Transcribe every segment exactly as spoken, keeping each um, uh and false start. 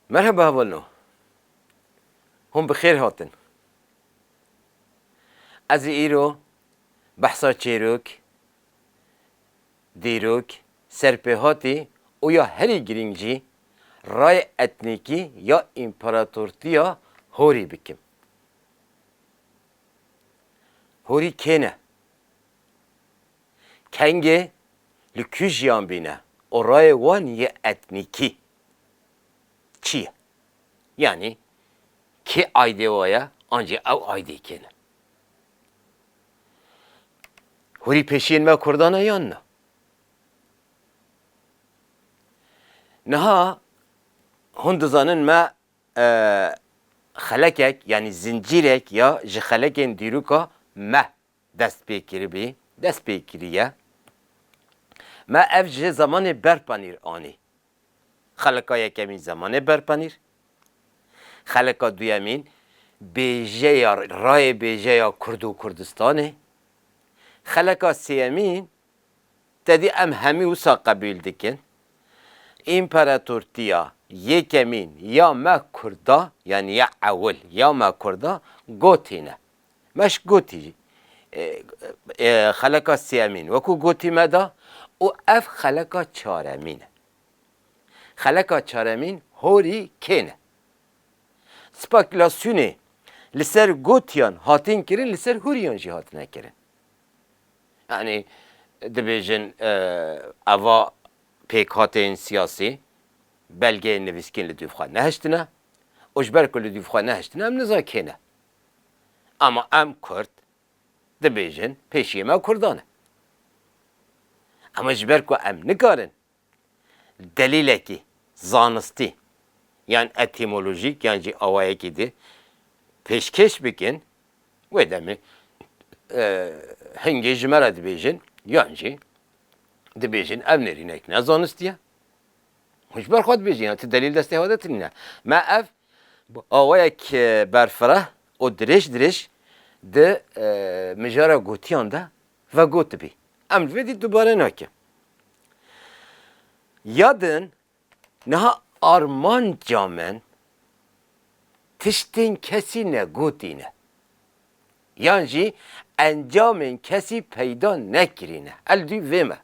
Merheba hevalno. Hûn bi xêr hatin. Ez ê îro behsa çêrok, dîrok, serpêhatî û ya herî girîng jî rayê etnîkî ya împaratortiya Horî bikim. Horî kê ne? Kengê li ku jiyan bîne û rayê wan yê etnîkî çi ye? Yanî kê aydê wa ye, an jî ew aydê kê ne? Hûrî pêşiyên me Kurdan e yan na? Niha hûn dizanin me, e, xelekek, yanî zincîrek ya ji xelekên dîroka me dest pê kiribî, dest pê kiriye. Me ev ji zemanê Berpanîr anî. Xeleka yekemîn zemanê Berpanîr. Xeleka duyemîn bêjeya, rayê bêjeya Kurd û Kurdistanê. Xeleka sêyemîn, te dî em hemî wisa qebûl dikin. Împaratortiya yekemîn ya me Kurda, yanî ya ewil ya me Kurda, gotî ne. Me ji gotî, e, e, xeleka sêyemîn wekû gotî me da û ev xeleka çaremîn e. Xeleka çaremîn Horî kê ne? Spekulasyonê li ser gotiyan hatin kirin, li ser Horiyan jî hatine kirin. Yanî dibêjin, e, eva pêkhateyên siyasî belgeyên nivîskîn li dûv xwe nehiştine û ji ber ku li dûv xwe nehiştine, em nizan kê ne. Ama em Kurd dibêjin pêşiyê me Kurdan e. Ama ji ber ku em nikarin delîlekî zanistî yan etîmolojîk yan jî awayekî di pêşkêş bikin, wê demê, e, hingê ji me re dibêjin, yan jî dibêjin ev nêrînek ne zanistî ye. Hûn ji ber xwe dibêjin, ya tu delîl destê xwe de tinîne. Me ev bi awayek, e, berfireh û dirêj dirêj di, e, mijara gotiyan de vegotibî. Em li vê dî dubare nakin. Ya din, niha armanca min tiştên kesî negotî ne. Yan jî encamên kesî peyda nekirî ne. El dû vê me.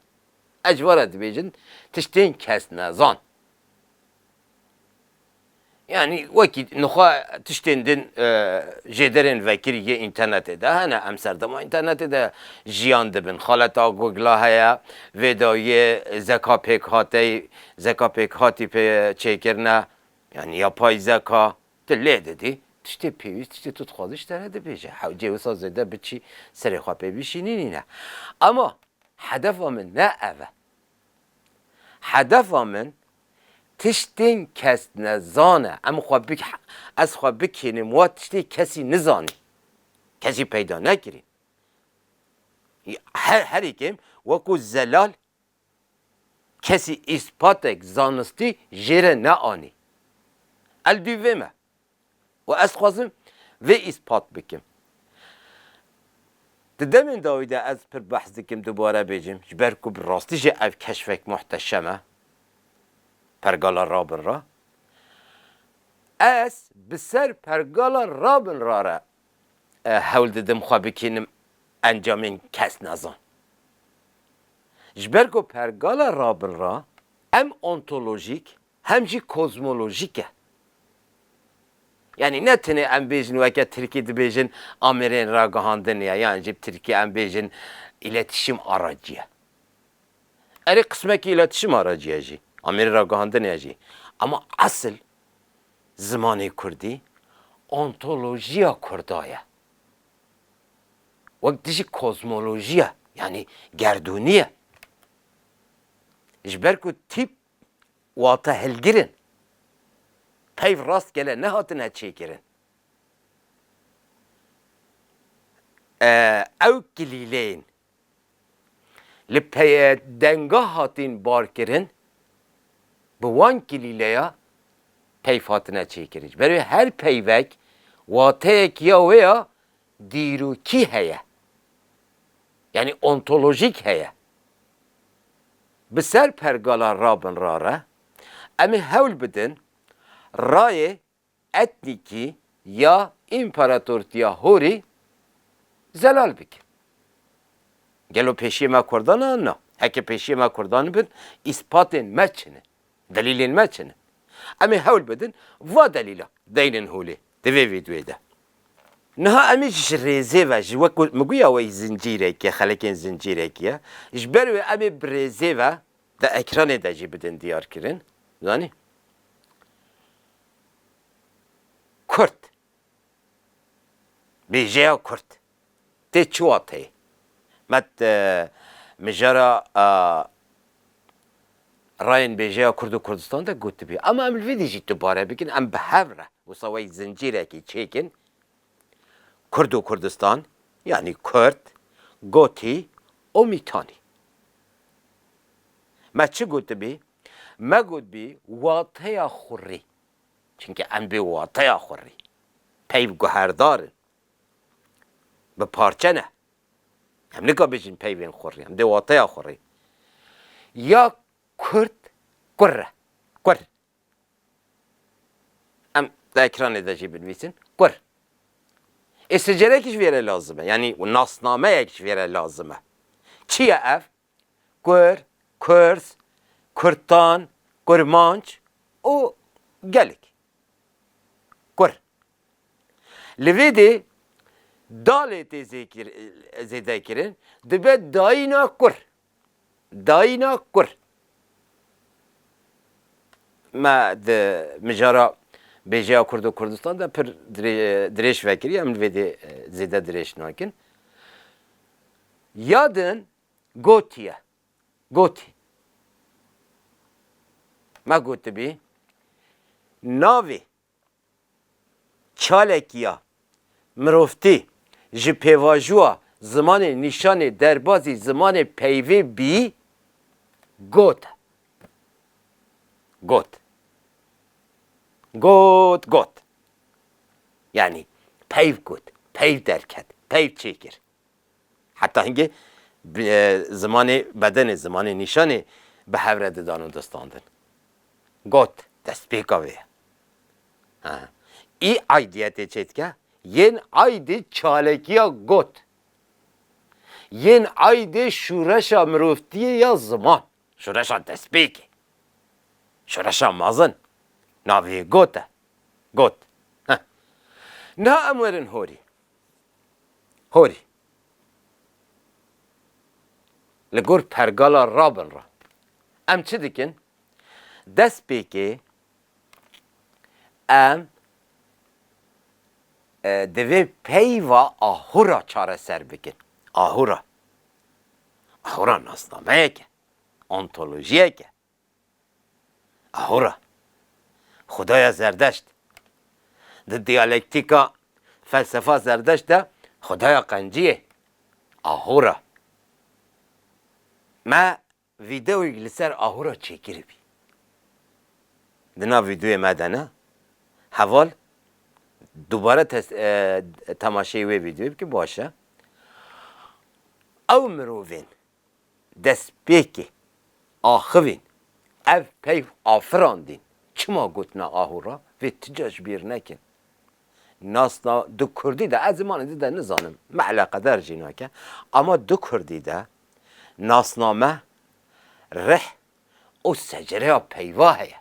Ez ji we re dibêjin tiştên kesnezan. Yanî wekî nixwe tiştên din, e, jêderên vekirî yê înternetê de hene. Em serdema înternetê de jiyan dibin. Xaleta Google-a heye, vê dawiyê zeka pêkhatey, zeka pêkhatî pê çêkirine, yanî yapay zeka. Tu lê didî, tiştê pêwîst, tiştê tu dixwazî ji te re dibêje. Hewcê wisa zêde biçî serê xwe pê bişînî nîne. Ama hedefa min ne ev e. Hedefa min tiştên kesnezan e. Em xwe bik-, ez xwe bikênim wa tiştê kesî nizanî. Kesî peyda nekirî. Her, herî kêm wekû zelal kesî îspatek zanistî jê re neanî. El dû vê me. Û ez dixwazim vê îspat bikim. Di demên dawî de ez pir behs dikim, dubare bêjim, ji ber ku bi rastî jî ev keşfek muhteşem e. Pergala Rabin ra. Ez bi ser pergala Rabin ra re, e, hewl didim xwe bikînim encamên kesnezan. Ji ber ku pergala Rabin ra hem ontolojîk, hem jî kozmolojîk e. Yanî ne tenê em bêjin weke tirkî dibêjin amêrên ragihandinê ye, yan jî bi tirkî em bêjin îletişim aracı ye. Erê qismekî îletişim aracı ye jî, amêrê ragihandinê ye jî. Ama esil zimanê kurdî ontolojiya kurda ye. Wek dijî kozmolojiya, yanî gerdûnî ye. Ji ber ku tîp wate hilgir in. Peyv rastgele nehatine çêkirin. E, ew kilîleyên li peye denga hatîn barkirin, bi wan kilîleya peyv hatine çêkirin. Ji ber wê her peyvek wateyek ya wê ya dîrokî heye. Yanî ontolojîk heye. Bi ser pergala Rabin ra re em ê hewl bidin rayê etnîkî ya împaratortiya Horî zelal bike. Gelo pêşiyê me Kurdan a? Na. Heke pêşiyê me Kurdan bin, îspatên me çi ne? Delîlên me çi ne? Em ê hewl bidin, va delîla deynin holê di vê vîdyoyê de. Niha em ê ji rêzê ve, ji wek min guya wey zincîrekî ye, xelekên zincîrekî ye. Ji ber wê em ê bi rêzê ve di ekranê de jî bidin diyarkirin. Zanî? Kurd. Bêjeya Kurd. Tê çi wateyê? Me, e, mijara, e, rayên bêjeya Kurd û Kurdistan de gotibî. Ama em li vê dî jî dubare bikin, em bi hev re wisa wey zincîrekî çêkin. Kurd û Kurdistan, yanî Kurd, gotî û mîtanî. Me çi gotibî? Me gotibî wateya xurî. Çimkî em bê wateya xurî. Peyv guherdar in. Bi parçe ne. Em nika bêjin peyvên xurî. Em dê wateya xurî. Ya Kurd kur e. Kur. Em di ekranê de jî binivîsin. Kur. Ê secerekî ji vê re lazim e. Yanî nasnameyek ji vê re lazim e. Çi ye ev? Kur, Kurs, Kurtan, Kurmanc û gelek. Kur. Li vê dê dalê tê zêkir-, zêde kirin, dibe dayîna kur. Dayîna kur. Me di mijara bêjeya Kurd û Kurdistan de pir dirê-, dirêj vekirî, em li vê dê, e, zêde dirêj nakin. Ya din gotiye. Gotî. Me gotibî, navê çalekiya mirovtî ji pêvajoya zimanê nîşanê derbazî zimanê peyvê bî got. Got. Got, got. Yanî peyv got, peyv derket, peyv çêkir. Heta hingê bi, e, zimanê bedenê, zimanê nîşanê bi hev re didan û distandin. Got, destpêka vê ye. Ha. Î aydiyetê çê dike, yên aydê çalekiya got. Yên aydê şûreşa mirovtiyê ya ziman. Şûreşa destpêkê. Şûreşa mezin. Navê got e. Got. Heh. Niha em werin horî. Horî. Li gor pergala Rabin re. Em çi dikin? Destpêkê em, e, divê peyva ahura çareser bikin. Ahura. Ahura nasnameyek e. Ontolojiyek e. Ahura. Xwedaya Zerdeşt. Di diyalektîka felsefa Zerdeşt de xwedaya qenciyê. Ahura. Me vîdeoyek li ser Ahura çêkiribî. Di nav vîdeoyê me de ne. Heval dubare tes-, e, temaşeyê wê vîdeoyê bike, baş e. Ew mirovên destpêkê axivîn, ev peyv afirandîn, çima gotina Ahura, vê ti ca ji bîr nekin. Nasna di kurdî de, ez zimanê din de nizanim, me eleqedar jî nake, ama di kurdî de nasname, rih û secereya peyva heye.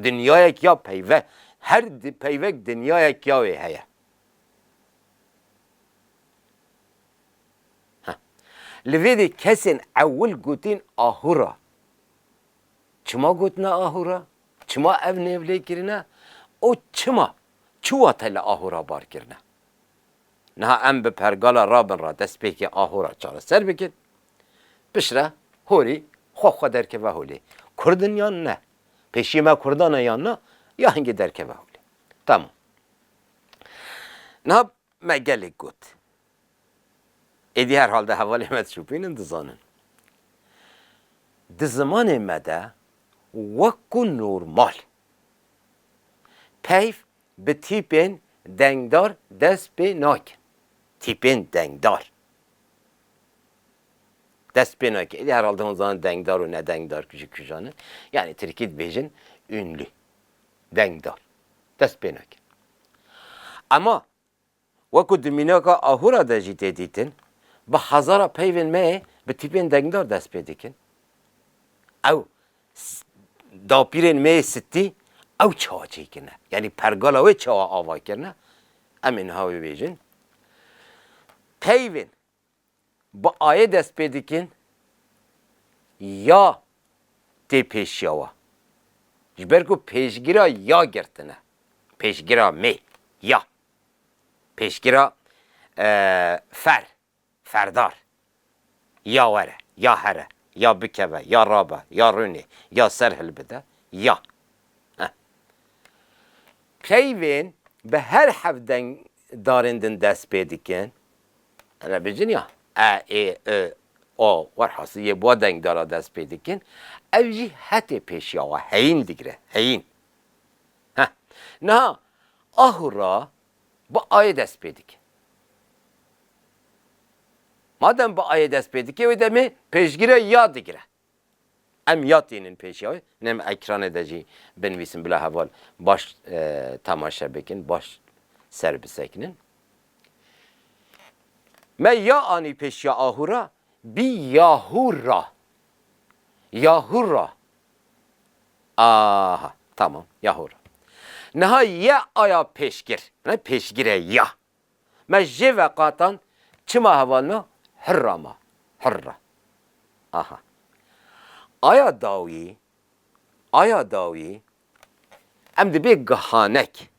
Dinyayek ya peyve, her di-, peyvek dinyayek ya wê heye. Heh. Li vê de kesên ewil gotîn Ahura. Çima gotine Ahura? Çima ev nêv lê kirine? Û çima? Çi wate li Ahura bar kirine? Niha em bi pergala Rabin re destpêkê Ahura çareser bikin. Piştre horî xwe xwe derkeve holê. Kurd in yan ne? Pêşiyê me Kurdan e yan ne? Ya hingê derkeve holê. Tamam. Niha me gelek got. Êdî herhalde hevalê me dişopînin, dizanin. Di zimanê me de wek ku normal peyv bi tîpên dengdar dest pê nakin. Tîpên dengdar. Dest pê nakin. Êdî herhalde hûn zanin dengdar û nedengdar ji kujan in. Yanî tirkî dibêjin ünlü. Dengdar. Dest pê nake. Ema wekû di mînaka ahûra de jî tê dîtin, bi hezara peyvên me yê bi tîpên dengdar dest pê dikin. Ew s-, dapîrên me yê sitî ew çawa çêkirine? Yanî pergala wê çawa ava kirine? Em ê niha wê bêjin. Peyvên bi ayê dest pê dikin, ya tê pêşiya we. Ji ber ku pêşgira ya girtine. Pêşgira mê, ya. Pêşgira, e, fer, ferdar. Ya were, ya here, ya bikeve, ya rabe, ya rûnê, ya ser hilbide, ya. Heh. Peyvên bi her heft dengdarên din dest pê dikin. Hele bijin ya. E, ê, ö, o, werhasil yê bi wa dengdara dest pê dikin. Ev jî hetê pêşiya we heyîn digire, heyîn. Heh. Niha ahûra bi ayê dest pê dike. Madem bi ayê dest pê dike, wê demê pêşgire ya digire. Em ya tînin pêşiya wê. Em ekranê de jî binivîsin bila heval baş, e, temaşe bikin, baş ser bisekinin. Me ya anî pêşiya ahûra, bî yahûra. Yahûra. Aha, tamam, yahûra. Niha ye aya pêşgir. Ne pêşgir e ya. Me jê veqatan çima hevalno? Hirra ma. Hirra. Aha. Aya dawî, aya dawî, em dibê gihanek.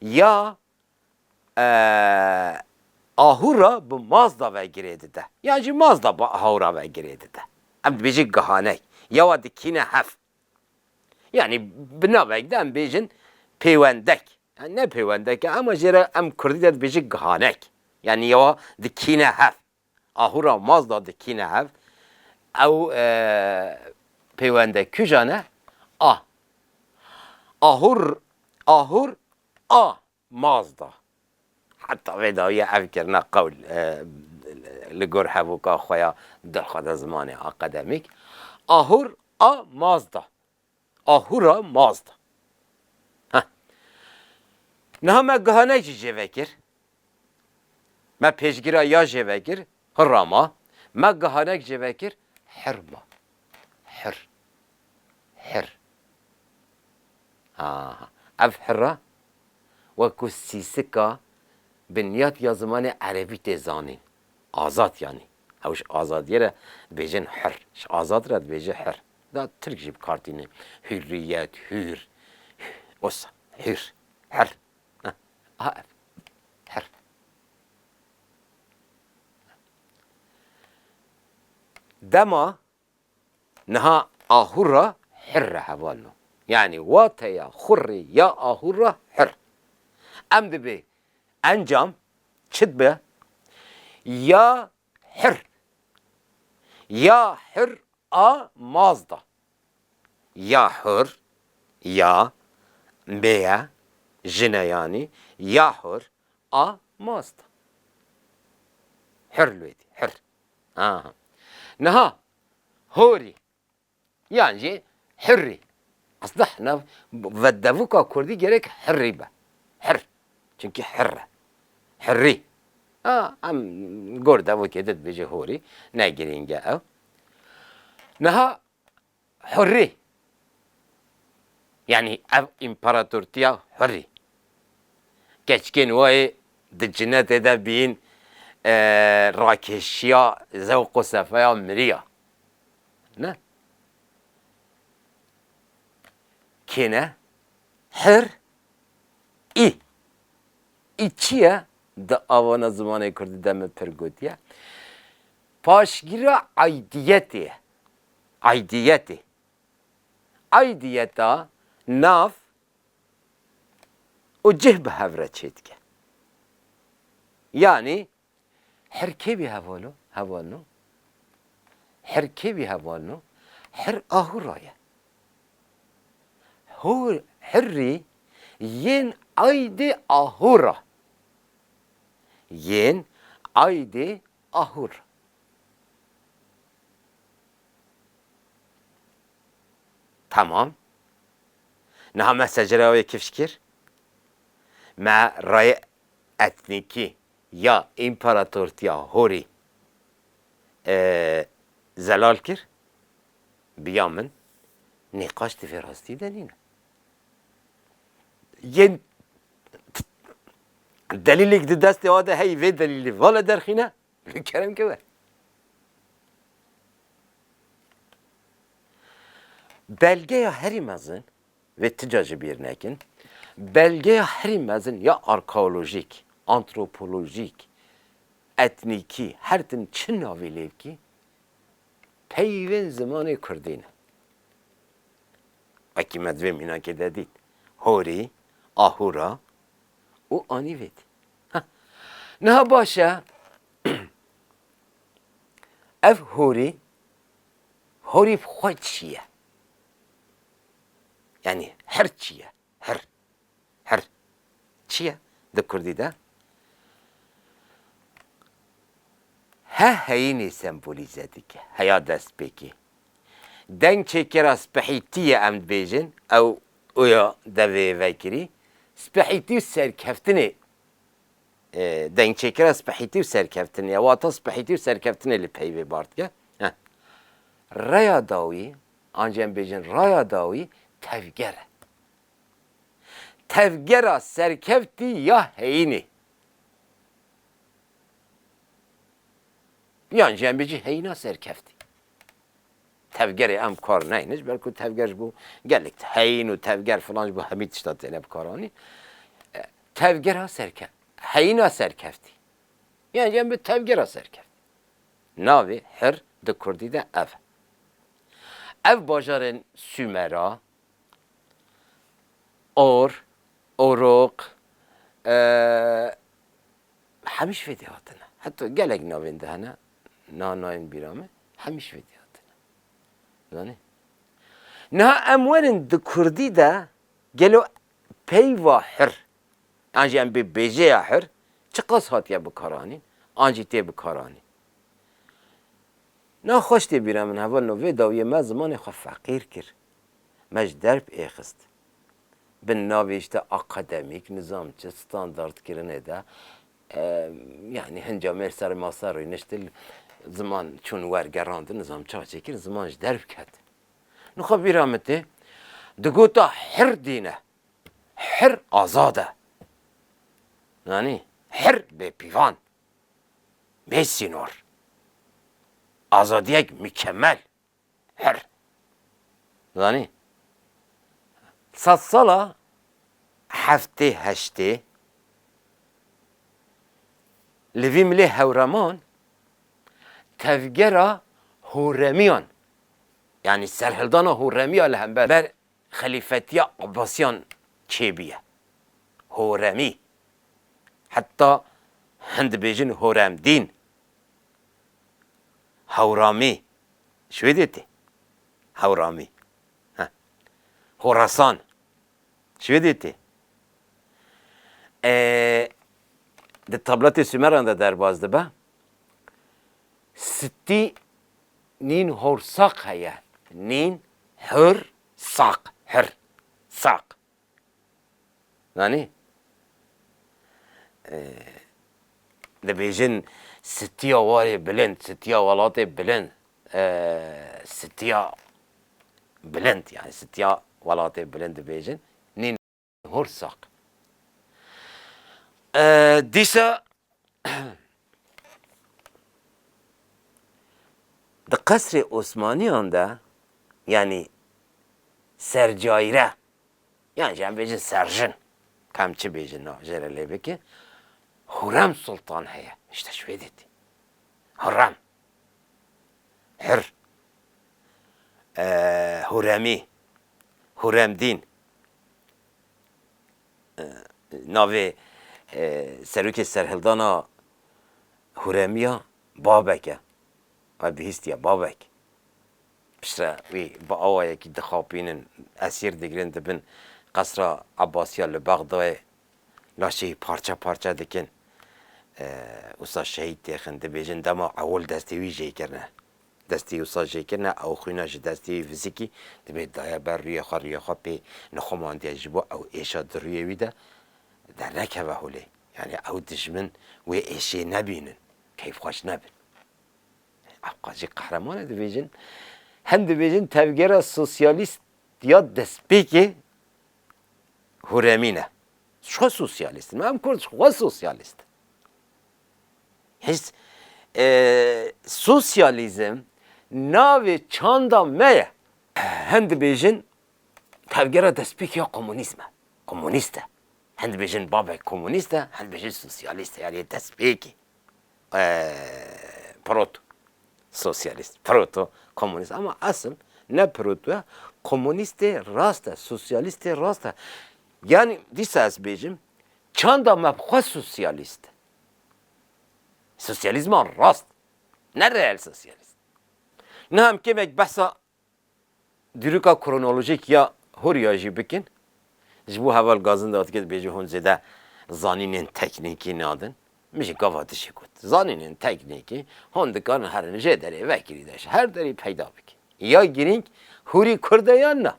Ya, e, ahûra bi mazda ve girê dide. Yan jî mazda bi ahûra ve girê dide. Em dibêjin gihanek. Ya wa dikîne hev. Yanî bi navek de em bêjin pêwendek. Yani ne pêwendek e, ama jê re em kurdî de dibêjin gihanek. Yanî yewa dikîne hev. Ahûra mazda dikîne hev. Ew, e, pêwende kîjan e? A. Ahûr, ahûr a mazda. Heta vê dawiyê ev kirina qewl, e, li gor hevûka xwe ya derxwede zimanê akademîk. Ahûr a mazda. Ahûra mazda. Heh. Niha me gihanek jî jê vekir. Me pêşgira ya jê vekir. Hirra ma. Me gihanek jê vekir. Hirma. Hir. Hir. Ha, ev hirra wekû sîsika binyat ya zimanê erebî tê zanîn. Azad yanî. Ew ji azadiyê re dibêjin hir. Ji azad re dibêje hir. Da tirk jî bi kar tîne. Hürriyet, hür. Wisa, hür. Hir. Heh. Aha ev. Hir. Dema niha ahûra hir re hevalno. Yanî wateya xurrê ya ahûra hir. Em dibê encam çi dibe? Ya hir. Ya hir a mazda. Ya hir, ya mê ye, jin e yanî, ya hir a mazda. Hir lê dî, hir. Aha. Niha horî. Yan jî hirrî. Aslında nav vedevûka kurdî gerek hirrî be. Hir. Çunkî hir e. Hirrî. Ha, em gor devokê de dibêje horî. Ne girîng e ew. Niha hurrî. Yanî ev împaratortiya hurrî. Keçikên wayê di cinetê de bîn, e, rakêşiya zewq û sefaya miriya. Ne? Kêne? Hir? Î. Î çi ye? Di avana zimanê kurdî de min pir gotiye. Paşgira aydiyetê ye. Aydiyetê. Aydiyeta nav û cih bi hev re çêdike. Yanî hir kê bî hevalno? Hevalno. Hir kê bî hevalno? Hir ahûra ye. Hûr, hirrî yên aydê ahûra. Yên aydê ahûr. Tamam. Niha me secera wê kifş kir. me rayê etnîkî ya împaratortiya Horî, e, zelal kir, bi ya min nîqaş di vê rastî de nîne. Yên delîlek di destê wa de heyî vê delîlê vala derxîne, kerem ke we. Belgeya herî mezin, vê ti ca ji bîr nekin, belgeya herî mezin ya arkeolojîk, antropolojîk, etnîkî, her tim çi navê lê bikî, peyvên zimanê kurdî ne. Wekî me di vê mînakê de dît. Horî, Ahura û Anîvêt. Heh. Niha baş e, ev Horî, Horî bi xwe çi ye? Yanî her çi ye? Her. Her. Çi ye di kurdî de? He heyînê sembolîze dike, heya destpêkê. Deng çêkera spehîtî ye em dibêjin, ew oya devê vekirî. Spehîtî û serkeftinê, e, deng çêkera spehîtî û serkeftinê ye. Wata spehîtî û serkeftinê li peyvê bar dike. Heh. Reya dawî, an jî em bêjin raya dawî, tevger e. Tevgera serkeftî ya heyînê. Yan jî em bêjî heyîna serkeftî. Tevgerê em kar neyne, ji ber ku tevger ji bo gelek heyîn û tevger filan ji bo hemî tişta têne bikaranî. E, tevgera serke-, heyîna serkeftî. Yan jî em bi tevgera serkeftî. Navê Hir di kurdî de ev e. Ev bajarên Sumera, Or, Uruk, e, hemî ji vê dê hatine. Heta gelek navên de hene, na nayên bîra me, hemî ji vê dê hatine. Zanî? Niha em werin di kurdî de gelo peyva hir, an jî em bê bêjeya hir, çiqas hatiye bikaranîn, an jî tê bikaranîn. Naxweş tê bîra min hevalno, vê dawiyê me zimanê xwe feqîr kir. Me ji derb êxist. Bi navê işte akademîk, nizam çi standardkirinê de, e, yanî hinca mêr ser masa rûniştin, ziman çûn wergerandin, nizam çawa çêkir, ziman ji derb ket. Nixwe bîra min tê, digota hir dîne, hir azad e. Yanî hir bê pîvan. Bê sînor. Azadiyek mükemmel. Her. Zanî? Sedsala heftê heştê li vî milê hewreman tevgera Horemiyan, yanî serhildana Horemiya li hember ber xelîfetiya Abbasiyan çêbûye. Horemî. Heta hin dibêjin Horemdîn. Hewramî. Şwêdê tê. Hewramî. Heh. Horasan. Şwêdê tê. Ee, di tabletê Sumeran de derbas dibe. Sitî nîn hor saq heye. Nîn hir saq. Hir saq. Zanî? Ee, dibêjin sitiya warê bilind, sitiya welatê bilind, ee, sitiya bilind, yani sitiya welatê bilind dibêjin. Nîn hor saq. Ee, dîsa di qesrê Osmaniyan de, yanî sercayre, yan jî em bêjin serjin, ka em çi bêjin, na jê re lê bike, Hurem Sultan heye. İşte Şwêdê tê. Hurem. Hir. Ee, Huremî. Huremdîn. Ee, navê, ee, serokê serhildana Huremiya Babek e. Ay bihîstiye Babek. Piştre wî bi awayekî dixapînin, esîr digirin, dibin qesra Abbasiya li Bexdayê, laşê wî parçe parçe dikin. Ee, wisa şehîd têxin, dibêjin dema ewil destê wî jê kirine. Destê wisa jê kirine, ew xwîna ji destê wî vizikî, dibê daye ber rûyê xwe, rûyê xwe pê nixwemandiye ji bo ew êşa di rûyê wî de. dernekeve holê. Yani ew dijmin wê êşê nebînin, keyfxweş nebin. Ev qacî qehreman e dibêjin. Hem dibêjin tevgera sosyalîst ya destpêkê huremî ne. Xwe sosyalîst in. Em Kurd xwe sosyalîst. Hiç, e, sosyalîzm navê çanda me ye. Hin dibêjin tevgera destpêkê ya komunîzm e. Komunîst e. Hin dibêjin babek komunîst e, hin dibêjin sosyalîst e, yani destpêkê. E, proto sosyalîst, proto komunîst. Ama esil ne proto ye, komunîstê rast e, sosyalîstê rast e. Yani dîsa ez bêjim, çanda me bi xwe sosyalîst e. Sosyalîzma rast, ne reel sosyalîst. Niha em kêmek behsa dîroka kronolojîk ya Hûriya jî bikin. Ji bo heval gazinda dike dibêje hûn zêde zanînên teknîkî nadin. Min jî gava dijî got. Zanînên teknîkî hûn dikarin herin jê derê vekirî de ji her derî peyda bikin. Ya girîng Hûrî Kurd e yan na?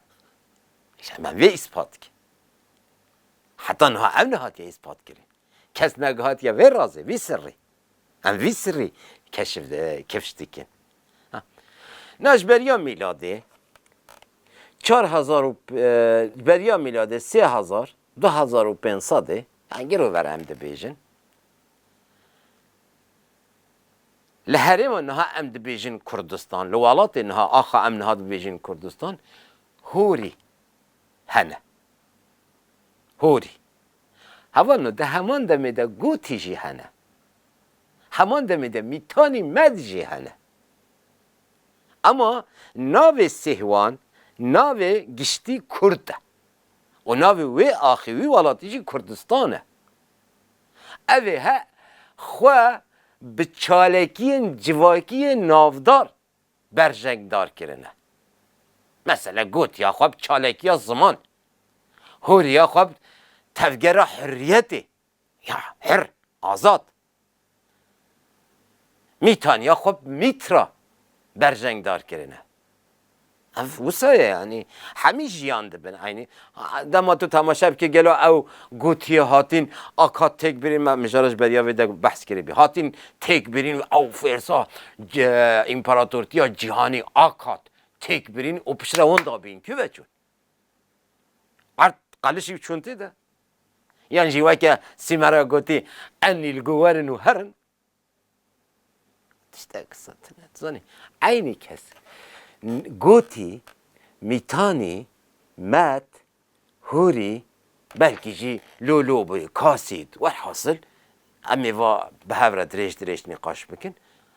Îşte me vê îspat dikin. Heta niha ev nehatiye îspat kirin. Kes negihatiye vê razê, vî sirrî. Em vî sirrî keşif, e, kifş dikin. Ha. Na ji beriya mîladê, çar hezar û, e, beriya mîladê sê hezar, du hezar û pênc sedê, yani girover em dibêjin. Li herêma niha em dibêjin Kurdistan, li welatê niha axa em niha dibêjin Kurdistan, Hûrî hene. Hûrî. Hevalno, di heman demê de Gotî jî hene. Heman demê de Mîtanî Med jî hene. Ama navê Sêhwan, navê giştî Kurd e. Û navê wê axê wî welatî jî Kurdistan e. Ev ê he xwe bi çalakiyên civakî yê navdar berjengdar kirine. Mesela Gotiya xwe bi çalekiya ziman, Horiya xwe bi tevgera hurriyetê, ya hir, azad, Mîtaniya xwe bi mîtra berjengdar kirine. Ev wisa ye, yanî hemî jiyan dibin eynî. Dema tu temaşe bikî, gelo ew Gotiyê hatin Akat têkbirîn, me mijara ji beriya vê de behs kirî bî. Hatin têkbirîn, ew fêrsa ce-, împaratortiya cîhanî Akat têkbirîn û piştre wan dabîn. Kû veçûn? Erd qelişî çûn tê de. Yan jî weke Sîmera gotî, enî li ku werin û herin. Tiştek kisa tune. Zanî, eynî kes. N-, Gotî, Mîtanî, Met, Hûrî, belkî jî Lolo bû, Kasîd, werhasil, em ê va bi hev re dirêj dirêj nîqaş bikin.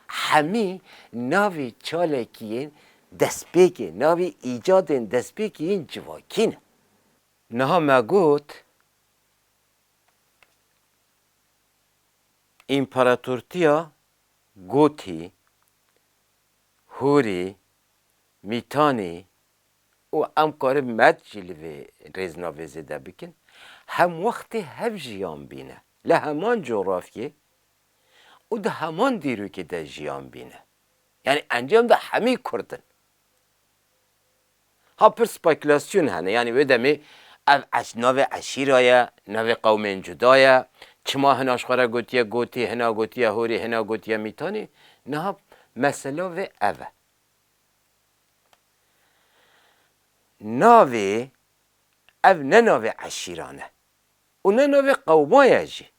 Hemî navê çalekiyên destpêkê, navê îcadên destpêkê yên civakî ne. Niha me got, Împaratortiya Gotî, Hûrî, Mîtanî û em karin Med jî li vê rêzna vê zêde bikin, hemwextê hev jiyan bîne, li heman cografyê û di heman dîrokê de jiyan bîne. Yanî encam de hemî Kurd in. Ha pir spekulasyon hene, yanî wê demê ev eş-, navê eşîra ye, navê qewmên cuda ye, çima hina ji xwe re gotiye Gotî, hina gotiye Hûrî, hina gotiye Mîtanî, niha mesela vê ev e. Navê, ev ne navê eşîran e û ne navê qewma ye jî.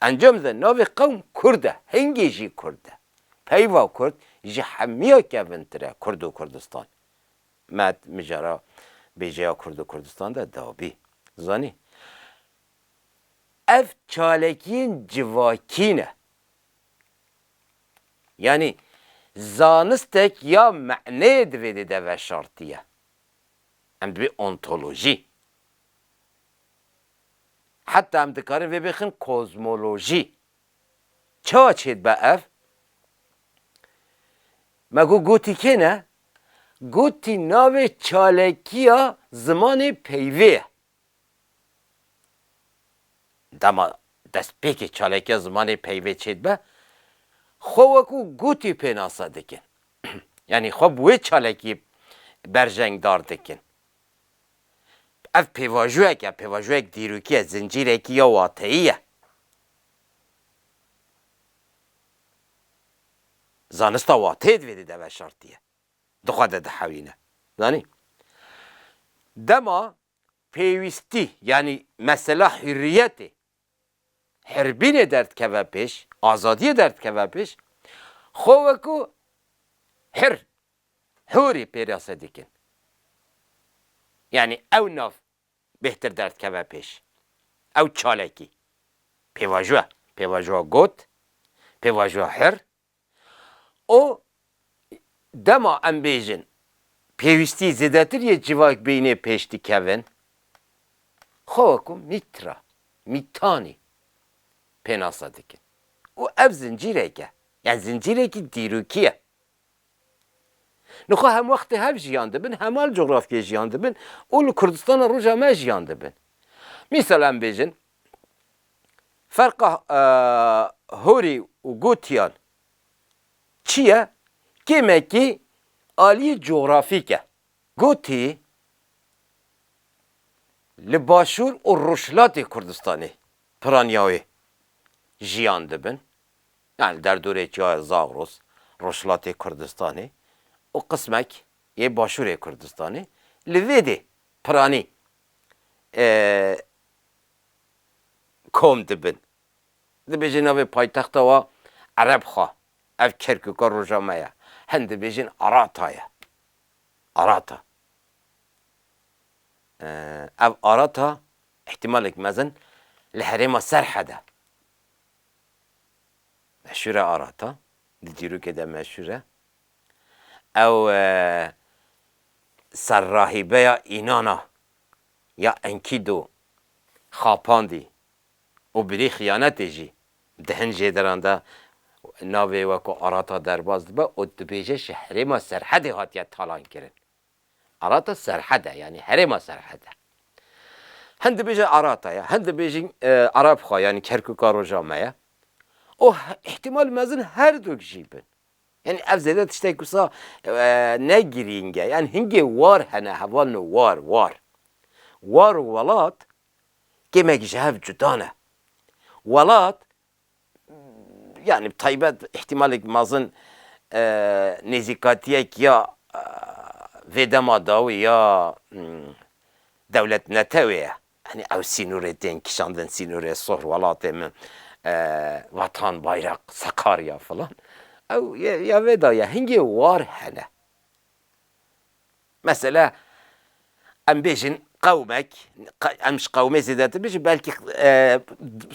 Encam de navê qewm Kurd e, hingê jî Kurd e. Peyva Kurd ji hemiya kevintir e, Kurd û Kurdistan. Me mijara bêjeya Kurd û Kurdistan de dabî. Zanî? Ev çalekiyên civakî ne. Yanî zanistek ya meneyê di vê dê de veşartiye. Em dibê ontolojî. Heta em dikarin vê bêxin kozmolojî. Çawa çêdibe ev? Me got Gotî kê ne? Gotî navê çalekiya zimanê peyvê ye. Dema destpêkê çalekiya zimanê peyvê çêdibe, xwe wekû Gotî pênase dikin. Yanî xwe bi wê çalekî berjengdar dikin. Ev pêvajoyek e, pêvajoyek dîrokî ye, zincîrekî ya wateyî ye. Zanista wateyê di vê de de veşartiye. Di xwe de dihewîne. Zanî? Dema pêwîstî, yanî mesela hurriyetê, hirbînê derdikeve pêş, azadiyê derdikeve pêş, xwe wekû hir, hûrî pênase dikin. Yanî ew nav bêhtir derdikeve pêş. Ew çalekî. Pêvajoya, pêvajoya got, pêvajoya hir, û dema em bêjin pêwîstî zêdetir yê civak bînê pêş dikevin, xwe wekû mîtra, mîtanî pênase dikin. Û ev zincîrek e. Yani zincîrekî dîrokî ye. Nixwe hem wextê hev jiyan dibin, hema li cografyê jiyan dibin û li Kurdistana roja me jiyan dibin. Mîsal em bêjin, ferqa, e, Horî û Gotiyan çi ye? Kêmekî aliyê cografîk e. Gotî li başûr û rojhilatê Kurdistanê, piraniya wê jiyan dibin. Yani derdorê çiyayê Zagros, rojhilatê Kurdistanê û qismek yê başûrê Kurdistanê li vê dê piranî, e, kom dibin. Dibêje navê paytexta wa Erebxa. Ev Kerkûka roja me ye. Hin dibêjin Arata ye. Arata. Ee, ev Arata îhtimalek mezin li herêma Serhed e. Meşhûr e Arata. Di dîrokê de meşhûr e. Ew, e, serrahîbeya Înana ya Enkidu xapandî û birî xiyanetê jî di hin jêderan de navê weko Arata derbas dibe û dibêje ji herêma Serhedê hatiye talan kirin. Arata Serhed e, yanî herêma Serhed e. Hin dibêje Arata ye, hin dibêjin, e, Arabxa, yanî Kerkûka roja me ye. Û he-, îhtimal mezin her duk jî bin. Yani ev zêde tiştek wisa, e, ne girîng e. Yani hingê war hene, hevalno war, war. War û welat kêmek ji hev cuda ne. Welat, yani bi taybet îhtimalek mezin, e, nêzîkatiyek ya, e, vê dema dawî ya, hmm, dewlet netewê ye. Hani ew sînorê tên kişandin, sînorê sohr welatê min, e, vatan, bayrak, Sakarya filan. Ew ya, ya vê da ye, hingê war hene. Mesela em bêjin qewmek, qe-, em ji qewmê zêdetir bêjin, belkî, e,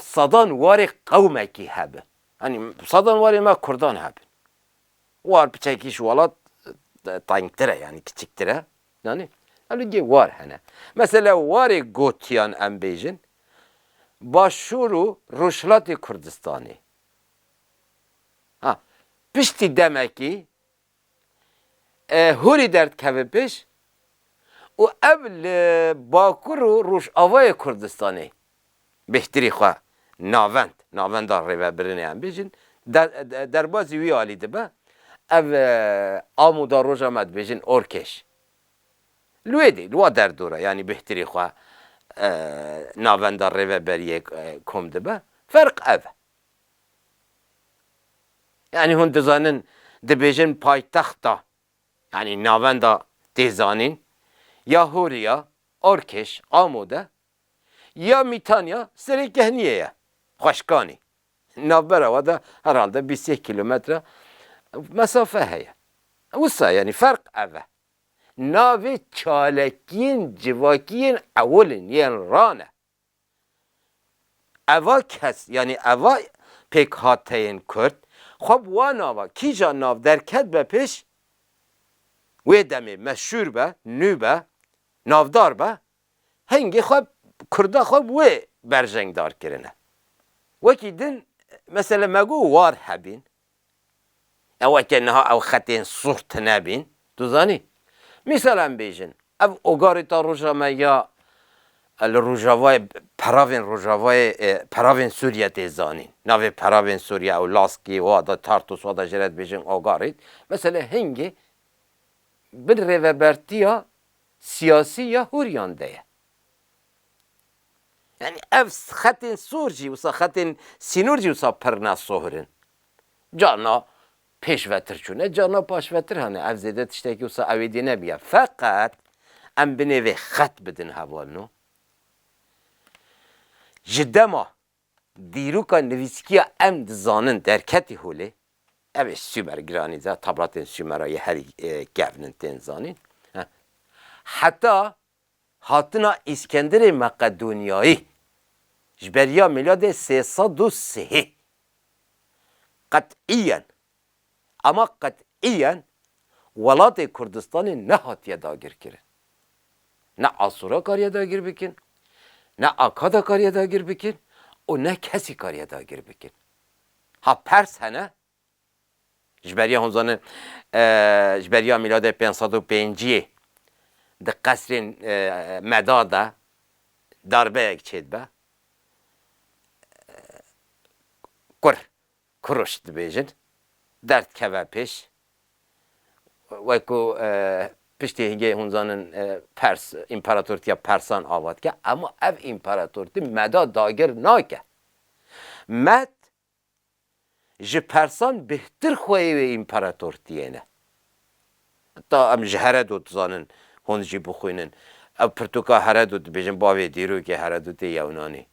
sedan warê qewmekî hebe. Hani sedan warê me Kurdan hebin. War piçekî ji welat, e, tengtir e, yani kiçiktir e. Yani, elû gê war hene. Mesela warê Gotiyan em bêjin, başûr û rojhilatê Kurdistanê. Ha, piştî demekî, e, Hûrî derdikeve pêş û ev li Bakur û Rojavayê Kurdistanê bêhtirî xwe navend, navenda rêvebirinê em bêjin, der-, de-, derbazî wî alî dibe. Ev, e, Amuda roja me dibêjin Orkêş. Li wê dê, li wa derdora, yanî bêhtirî xwe, e, navenda rêveberiyê, e, kom dibe. Ferq ev e. Yani hûn dizanin, dibêjin paytexta, yani navenda tê zanîn, ya Hûriya, Orkêş, Amode, ya Mîtanya, Serê Kehniyê ye, Xweşkanî. Navbera wa de herhalde bîst yek kilometre mesafe heye. Wisa yani ferq ev e. Navê çalekiyên civakiyên ewil in, yên ran e. Eva kes, yanî eva pêkhateyên Kurd, xwe bi wa nava, kîja nav derket be pêş, wê demê meşhûr be, nû be, navdar be, hingê xwe Kurda xwe bi wê berjengdar kirine. Wekî din, mesele me got war hebîn. Ew weke niha ew xetên sûr tune bîn. Tu zanî? Mîsal em bêjin, ev Ogarîta roja me ya, e, li Rojavayê, peravên Rojavayê, e, peravên Sûriye tê zanîn. Navê peravên Sûriye ew Laskî, wa da Tartus, wa da jê re dibêjin Ogarît. Mesele hingê bin rêvebertiya siyasî ya Hûriyan de ye. Yani ev xetên sor jî wisa, xetên sînor jî wisa pir ne sohir in. Carna pêşvetir çûne, carna paşvetir hene. Ev zêde tiştekî wisa ew ê dê nebiye. Feqet em binê vê xet bidin hevalno. Ji dema dîroka nivîskiya em dizanin derketî holê, ev ê Sumer giranî de, tablatên Sumera yê herî, e, kevn in tên zanîn. Heh. Heta hatina Îskenderê Meqedonyayî ji beriya mîladê sê sed û sihê qet'iyen, ama qet'iyen welatê Kurdistanê nehatiye dagirkirin. Ne Asûra kariye dagir bikin, ne Akada kariye dagir bikin û ne kesî kariye dagir bikin. Ha pers hene, ji beriya hûn zanin, e, ji beriya mîladê pênc sed û pênciyê di qesrên, e, Meda de darbeyek çêdibe. Kur, kuruş dibêjin. Derdkeve pêş. Wekû, e, piştî hingê hûn zanin, e, Pers, împaratortiya Persan ava dike. Ema ev împaratortî Meda dagir nake. Med ji Persan bêhtir xweyê wê împaratortiyê ne. Heta em ji Heredot dizanin, hûn jî bixwînin. Ev pirtûka Heredot dibêjin, bavê dîrokê Heredotê Yewnanî.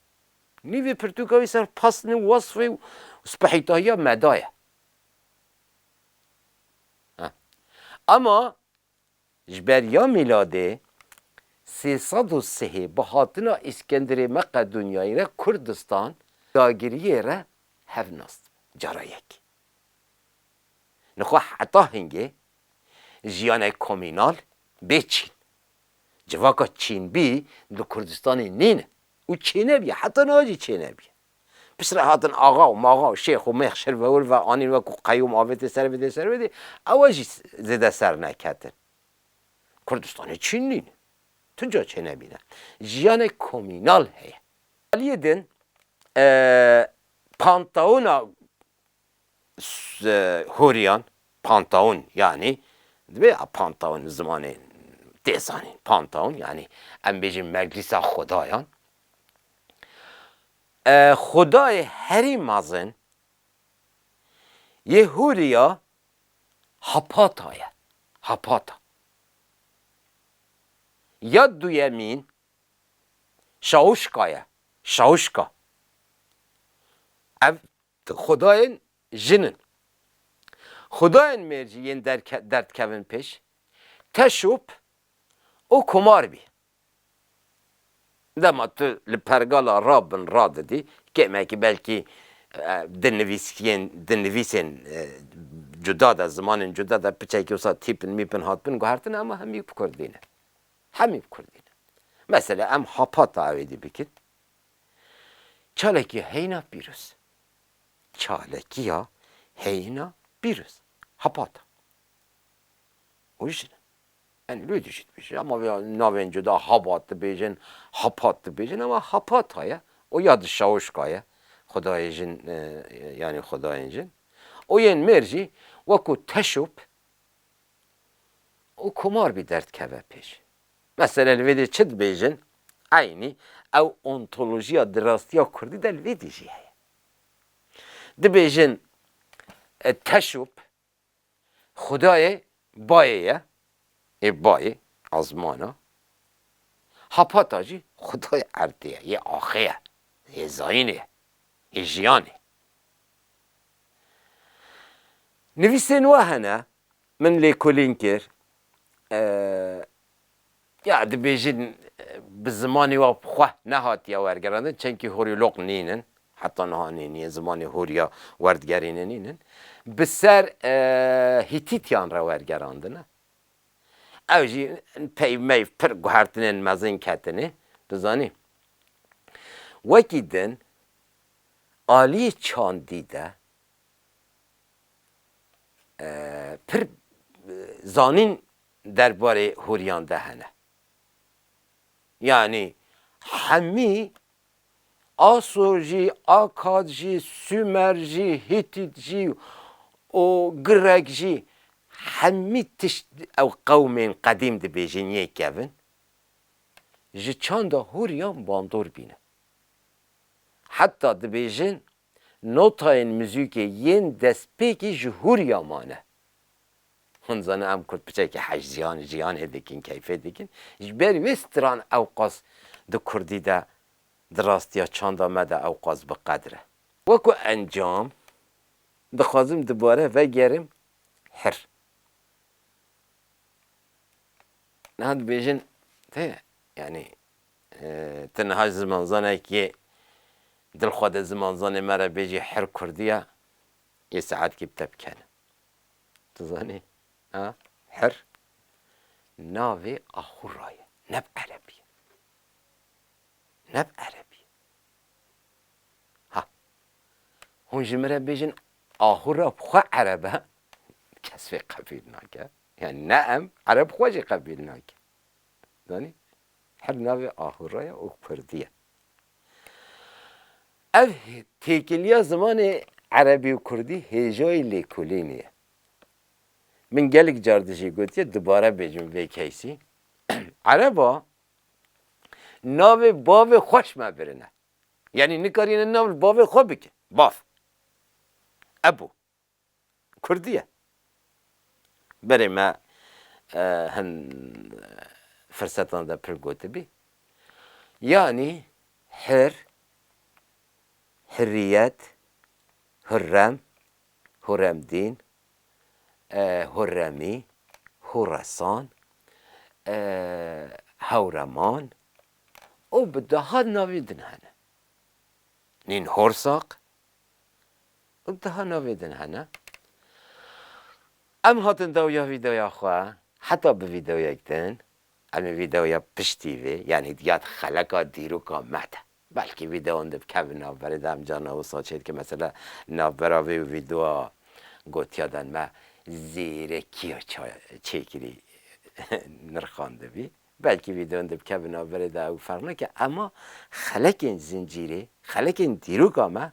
Nîvê pirtûka wî ser pesnê, wesfê û spehîtahiya Meda ye. Ha. Ema ji beriya mîladê sê sed û sihê bi hatina Îskenderê Meqedonyayî re Kurdistan dagiriyê re hev nas dibe. Cara yekê. Nixwe heta hingê jiyanek komînal bê çîn. Civaka çînbî li Kurdistanê nîne û çênebiye, heta niha jî çênebiye. Piştre hatin axa û maxa û şêx û mêx şirve wirve anîn wekû qeyûm avêtê servêdê servêdê, ewa jî zêde ser neketin. Kurdistanê çîn nîne. Tu ca çênebîne. Jiyanek komînal heye. Aliyê din, e, Pantaona s-, e, Horiyan, Pantaon yani, dibê ya Pantaon zimanê tê zanîn. Pantaon yani, em bêjin Meclisa Xudayan. E, Xudayê herî mezin yê Horiya Hapata ye. Hapata. Ya duyemîn Şawuşka ye. Şawuşka. Ev xudayên jin in. Xudayên mêr jî yên derke-, derdkevin pêş. Teşûp û Kumarbî. Dema tu li pergala rabin radidî, kêmekî belkî, e, di nivîskiyên, di nivîsên, e, cuda de, zimanên cuda de piçekî wisa tîpin mîpin hatibin guhertin, ema hemî bi kurdî ne. Hemî bi kurdî ne. Mesela em Hapata ew êdî bikin. Çalekî heyna pîroz. Çalekiya heyna pîroz. Hapata. O jî ne. Yani lê dijî dibêjin. Ama ya navên cuda Habat dibêjin, Hapat dibêjin, ama Hapata ye. O ya di Şawuşka ye. Xudayê jin, e, yani xudayên jin. O yên mêr jî wekû Teşûp û Kumarbî derdkeve pêş. Mesela li vê dê çi dibêjin? Eynî ew ontolojiya di rastiya kurdî de li vê dê jî heye. Dibêjin, e, Teşûp xudayê bayê ye, ê bayê, ezmana. Hapata jî xudayê erdê ye, yê axê ye, yê zayînê ye, yê jiyanê. Nivîsên we hene, min lêkolîn kir. E, ya dibêjin, e, bi zimanê we xwe nehatiye wergerandin, çenkî Horyolog nînin. Heta niha nîniye, zimanê Horiya werdigerîne nînin. Bi ser, e, Hîtîtiyan re wergerandine. Ew jî peyv meyv pir guhertinên mezin ketine. Tu zanî, wekî din aliyê çandî de, e, pir, e, zanîn derbarê Horiyan de hene. Yanî hemî Asor jî, Akad jî, Sumer jî, Hîtît jî û Girek jî, hemî tişt ew qewmên qedîm dibêjin yê kevin, ji çanda Horiyan bandor bîne. Heta dibêjin notayên muzîkê yên destpêkî ji Hûriya mane. Hûn zanin em kurd piçekî hej ziyan, jiyanê dikin, keyfê dikin. Ji ber wê stran ewqas di kurdî de, di rastiya çanda me de ewqas bi qedr e. Wekî encam, dixwazim dubare vegerim hir. Niha dibêjin, tê, yanî, e, tu niha ji zimanzanekê dilxwe de zimanzanê me re bêjî hir kurdî ye, yê saetkî bi te bikene. Tu zanî, ha? Hir navê Ahûra ye, ne bi erebî ye. Ne bi erebî ye. Ha. Hûn ji min re bêjin Ahûra bi xwe ereb e, kes vê qebîl nake. Yani ne em, ereb xwe jî qebîl nake. Zanî? Hir navê Ahûra ye û kurdî ye. Ev hê-, têkiliya zimanê erebî û kurdî hêjayî lêkolînê ye. Min gelek car dijî gotiye, dubare bêjim vê keysî. Ereba navê bavê xwe ji me birine. Yanî nikarîne nav li bavê xwe bike. Bav. Ebu. Kurdî ye. Berê me, e, hin firsetan de pir gotibî. Yanî hir, hirriyet, hurrem, hurremdîn, e, hurremî, hûresan, e, hewreman û bi daha navî din hene. Nîn horsaq û daha navê din hene. Em hatin dawiya vîdeoya xwe, heta bi vîdeoyek din, em ê vîdeoya piştî vê, yanî ya xeleka dîroka me de. Belkî vîdeon di bikevin navberê de, em carna wisa çêdike. Mesela navbera vê û vîdeoya gotiya dan me zêrekiya ça-, çêkirî nirxandibî. Belkî vîdeon di bikevin navberê de ew ferq nake, ema xelekên zincîrê, xelekên dîroka me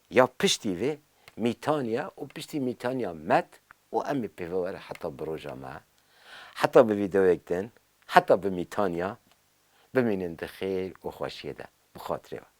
ya piştî vê mîtaniya û piştî mîtaniya met û em ê pêve were heta bi roja me, heta bi vîdeoyek din, heta bi mîtaniya, bimînin di xêr û xweşiyê de. Bi xatirê we.